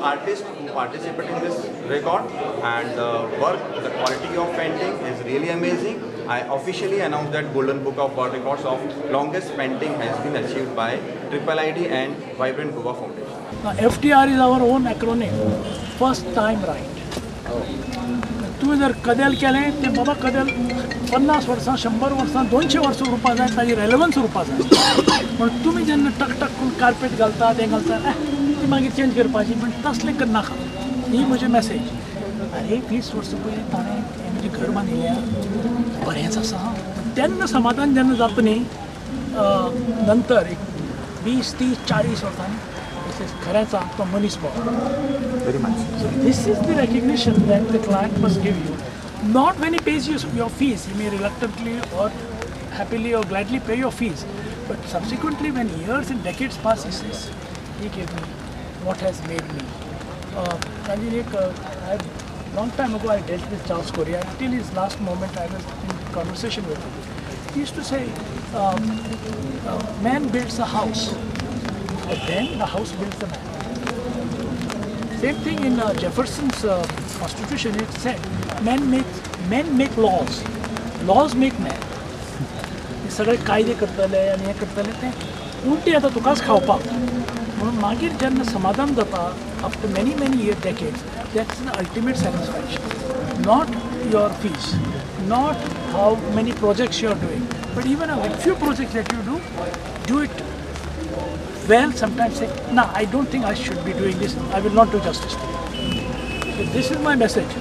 artists who participate in this record, and the work, the quality of painting is really amazing. I officially announced that Golden Book of World Records of longest painting has been achieved by IIID and Vibrant Goa Foundation. Now, FTR is our own acronym, first time right. तुवें जर कदेल केलें तें बाबा कदेल 50 वर्सां 100 वर्सां 200 वर्सां उरपा जाय, ताजी रेलेवन्स उरपा जाय. पूण तुमी जेन्ना टक टक करून कार्पेट घालता तें घालता ती मागीर चेंज करपाची, पण तसलें करनाका. ही म्हजी मॅसेज. अरे 20 वर्सां पयलीं ताणें हें म्हजें घर बांदिल्लें बरेंच आसा. तेन्ना समाधान जेन्ना जाता न्ही नंतर एक 20, 30, 40 वर्सांनी खरेंच तो मनीस पावलो. Very much. So this is the recognition that the client must give you. Not when he pays you your fees, he may reluctantly or happily or gladly pay your fees, but subsequently when years and decades pass, he says, he gave me what has made me. Long time ago I dealt with Charles Correa. Till his last moment I was in conversation with him. He used to say, man builds a house, but then the house builds the man. Same thing in Jefferson's Constitution, it said, men make laws, laws make men. हे सगळे कायदे करतले आनी हें करतले ते उलटी आतां तुकाच खावपाक. म्हणून मागीर जेन्ना समाधान जाता after many many year decades, that's the ultimate satisfaction. Not your fees, not how many projects you are doing, but even a few projects that you do, do it well. Sometimes say, no, I don't think I should be doing this, I will not do justice to it. So this is my message.